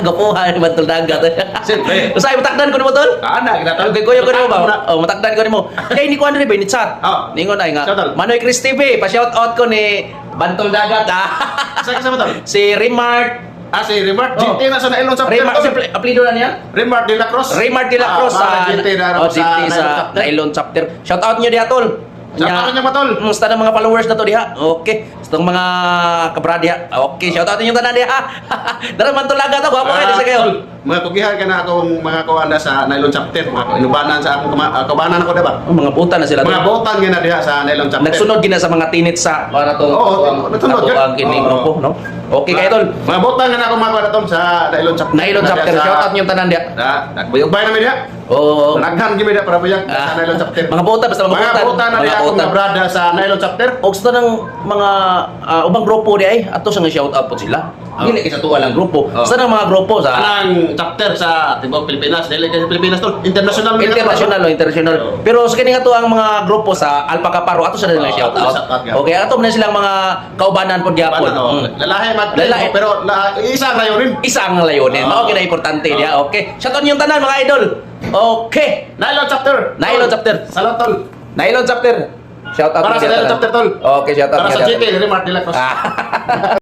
Gapuhan ni Bantol Dagat. Siyempre. Usay matakdan ko nimo, tol. Ana, kita tol. Okay, kuya ko nimo ba? Oh, matakdan ko nimo. Kay ni kuan rin ba ni chat. Oh. Ningon ay nga. Shout out. Manoy Chris TV, pa shout out ko ni Bantol Dagat ah. Sa kasama, tol? Si Remart. Ah, si Remart. Oh. GT na sa nailon chapter. Remart tol. si apelyido na niya? Remart de la Cruz. Raymart de la Cruz Ah, sa GT na oh, GT sa Nylon chapter. Shout out nyo diha, tol. Shout out niyo, tol. Musta na mga followers na to diha? Okay. Sa mga kabrad diha. Okay, shout out niyo tanan diha. Dara man tulaga to, gwapo kayo sa kayo. Ah, Tol, mga kugihan ka na akong mga kuan na sa nylon chapter, mga inubanan sa akong kaubanan ako, diba? Oh, mga buta na sila Mga tol. botan nga na diha sa nylon chapter. Nagsunod gina sa mga tinit sa para to. Oo, nagsunod ato yun. ang kining Oo. grupo, no? Okay kayo, tol. Mga botan nga na akong mga kuan na tol sa nylon chapter. Nylon chapter, shout out niyo tanan diha. Na, nagbuyog-bay namin diha. Oo. Naghan gyud diha para buyag Ah. sa nylon chapter. Mga buta basta mga Mga buta. botan na Mga diha akong butan. mga brada sa nylon chapter. Og sa ng mga ubang grupo di ay ato sa nga shout out po sila. Oh. Dili kay sa tuwa lang grupo. Oh. Sa ng mga grupo sa Anang chapter sa tibuok Pilipinas, dili kay sa Pilipinas, tol. International man tol. International o international. Oo. Pero sa kini nga to ang mga grupo sa Alpha Kaparo ato sa nila Oo, shout ato out. na shout out, yeah. Okay, ato man silang mga kaubanan pod gyapon. Ano, Lalahi mag Lalahi. pero isa ang layunin. Isa ang layunin. Oo. Mao kina importante Oo. diha. Okay. Shout out yung tanan mga idol. Okay. Nylon chapter. Nylon chapter. Salamat, tol. Nylon chapter. Shout out Para sa niyo Nylon tanan. chapter, tol. Okay, shout out Para niyo sa tanan. GT, Remart de la Cruz. Ah.